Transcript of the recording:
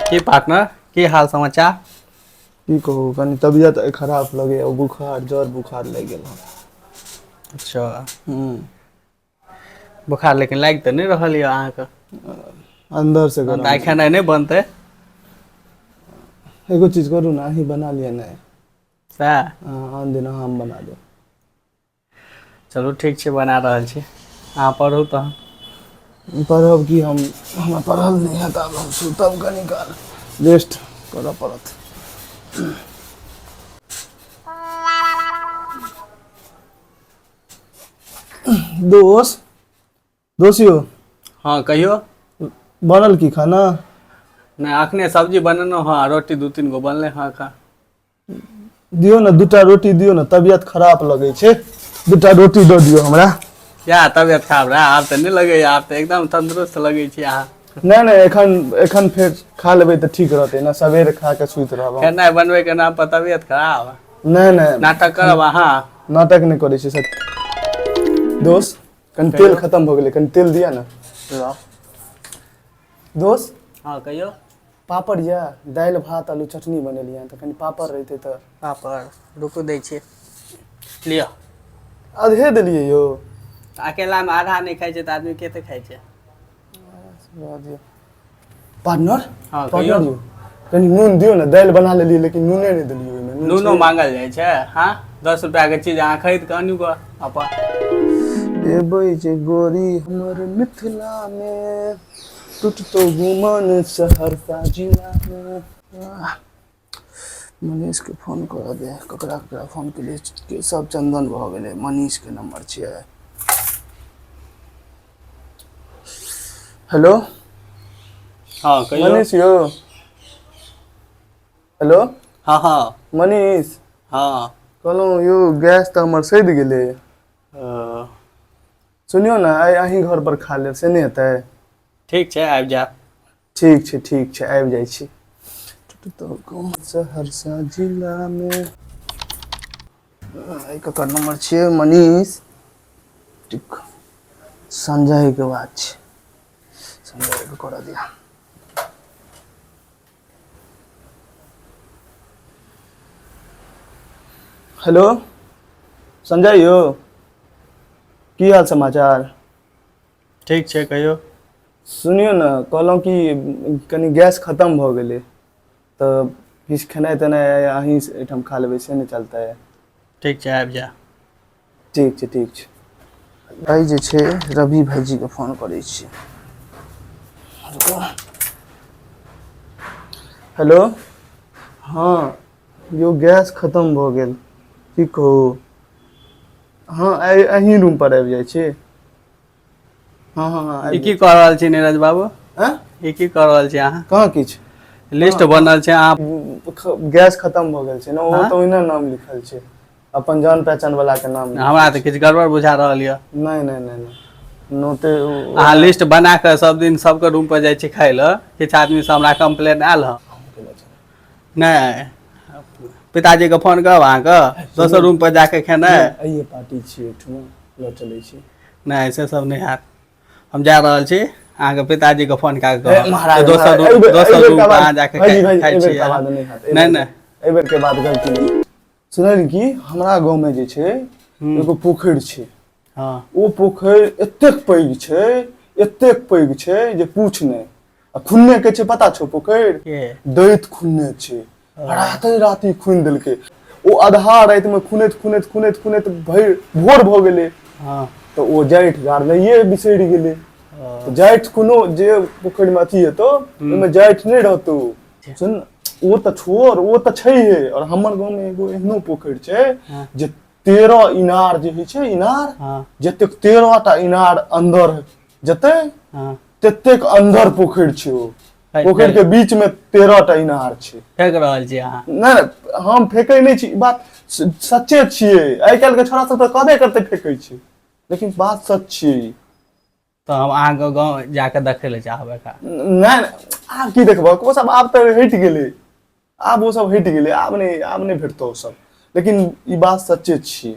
की partner, की हाल समाचार? की कहू, कनी तबियत आइ खराब लगैया, बुखार जर बुखार लागि गेल हन। अच्छा। बुखार लेकिन लागि तऽ नहि रहल यऽ अहाँके। अंदर से तहन गरम। तऽ आइ खेनाइ नहि बनतै। एगो चीज करू ने, अहीं बना लिअ ने। सएह। हँ, आन दिन हम बना देब। चलू ठीक छै, बना रहल छी, अहाँ पढ़ू तहन। पढ़ब की हम, हमरा पढ़ल नहि हैत। आब हम सुतब, कनी काल रेस्ट करऽ पड़त। दोस, दोस यौ। हँ, कहियौ। बनल की खाना? नहि, अखने सब्जी बनेलहुँ हँ, रोटी दू तीन गो बनलै हँ एखन। दियौ ने, दूटा रोटी दियौ ने, तबियत खराब लगै छै, दूटा रोटी दऽ दियौ हमरा। क्या तबियत खराब रहै? आब तऽ नहि लगैया, आब तऽ एकदम तंदुरुस्त लगै छी अहाँ। नहि नहि, एखन एखन फेर खा लेबै तऽ ठीक रहतै ने, सवेरे खा कऽ सुति रहब हम। खेनाइ बनबै के नाम पर तबियत खराब? नहि नहि। नाटक करब अहाँ? नाटक नहि करै छी सर। दोस्त, कनि तेल खतम भऽ गेलै, कनि तेल दिअ ने। दोस्त। हँ, कहियौ। पापड़ यऽ? दालि भात आलू चटनी बनेलियै हँ, तऽ कनि पापड़ रहितै तऽ। पापड़, रुकू, दै छी, लिअ। आधे देलियै यौ। अकेलामे आधा नहि खाइ छै तऽ आदमी कते खाइ छै? पार्टनर। हँ, पार्टनर। कहियौ। यौ, कनि नून दियौ ने, दालि बना लेलियै लेकिन नूने नहि देलियै ओहिमे, नून नूनो छै? मांगल जाइ छै? हँ, 10 रुपैआके चीज अहाँ खरीद कऽ आनू गऽ अपन। एबै जे गोरी हमर मिथिला मे, टूटतो गुमन सहरसा जिला मे। आह, मनीष के फोन करऽ दे। ककरा ककरा फोन केलियै के सब चन्दन भऽ गेलै। मनीष के नंबर छियै। हेलो। हँ, कहियौ। मनीष यौ, हेलो। हँ हँ। मनीष। हँ। कहलहुँ यौ, गैस तऽ हमर सधि गेलै। सुनियौ ने, आइ अहीं घर पर खा लेब से नहि हेतै? ठीक छै, आबि जायब। ठीक छै, ठीक छै, आबि जाइ छी। तऽ सहरसा जिलामे आइ ककर नंबर छियै? मनीष, ठीक, संजयके बात छै, संजयके करऽ दिअ। हेलो संजय यौ, की हाल समाचार? ठीक छै, कहियौ। सुनियौ ने, कहलहुँ कि कनि गैस खतम भऽ गेलै, तऽ किछु खेनाइ तेनाइ अहीं एहिठाम खा लेबै से नहि चलतै? ठीक छै, आबि जायब। ठीक छै, ठीक छै। आइ जे छै रवि भाइजीके फोन करै छी। हेलो, हँ यौ, गैस खतम भऽ गेल, की कहू। हँ, आइ अहीं रूम पर आबि जाइ छी। हँ हँ हँ, ई आबि की जाइ छी। कऽ रहल छी नीरज बाबू? आँय? ई की कऽ रहल छी अहाँ? कहाँ किछु। लिस्ट बनल छै अहाँ? गैस खतम भऽ गेल छै ने ओ। हँ? तऽ ओहिना नाम लिखल छै, अपन जान पहचान वाला के नाम लिखल हमरा तऽ छै। किछु गड़बड़ बुझा रहल यऽ। नहि नहि नहि नहि, नोते अहाँ लिस्ट बना कऽ सब दिन सबके रूम पर जाइ छी खाय लए। किछु आदमी से हमरा कंप्लेन आयल हँ। नहि, पिताजी के फोन करब अहाँके, दोसर रूम पर जाके खेनाइ। आइए पार्टी छियै एहिठमा, लऽ चलै छी। नहि, से सब नहि हैत। हम जा रहल छी, अहाँके पिताजी के फोन कए कऽ ए, कहब महाराज जे दोसर महाराज, रूम एहि दोसर बेर रूम के पर बाद अहाँ जाके भाईजी भाईजी खाइ एहि बेर छियै के अहाँ। बाद नहि हैत। एहि नहि बेर नहि। एहि बेर के बाद गलती नहि। सुनली कि हमरा गाँव में जे छै एगो पोखरि छै। ओ पोखरि एतेक पैघ छै, एतेक पैघ छै जे पूछ नहि। आ खुन्ने के छै, पता छौ पोखरि? के? दैत खुन्ने छै, राते राति खुनि देलकै ओ। आधा राति में खुनैत खुनैत खुनैत खुनैत भरि भोर भऽ गेलै। तऽ ओ जाठि गाड़नैये बिसरि गेलै। तऽ जाठि कोनो जे पोखरि मे अथी हेतौ, ओहिमे जाठि नहि रहतौ। सुन, ओ तऽ छोड़, ओ तऽ छैहे। और हमर गाँव मे एगो एहनो पोखरि छै जे 13 इनार जे होइ छै, इनार जतेक 13 टा इनार अंदर जेतै ततेक अंदर पोखरि छै ओ। पोखरि के बीच में 13 टा इनार छै। फेक रहल छी अहाँ? नहि नहि, हम फेकै नहि छी, ई बात सच्चे छियै। आइ काल्हि के छोड़ा सब तऽ कहबे करतै फेकै छै, लेकिन बात सच छियै ई। तऽ हम अहाँके गाँव जाके देखै लए चाहब एखन। नहि नहि, आब की देखबक, ओ सब आब तऽ हटि गेलै, आब ओ सब हटि गेलै, आब नहि, आब नहि भेटतौ ओ सब, लेकिन ई बात सच्चे छियै।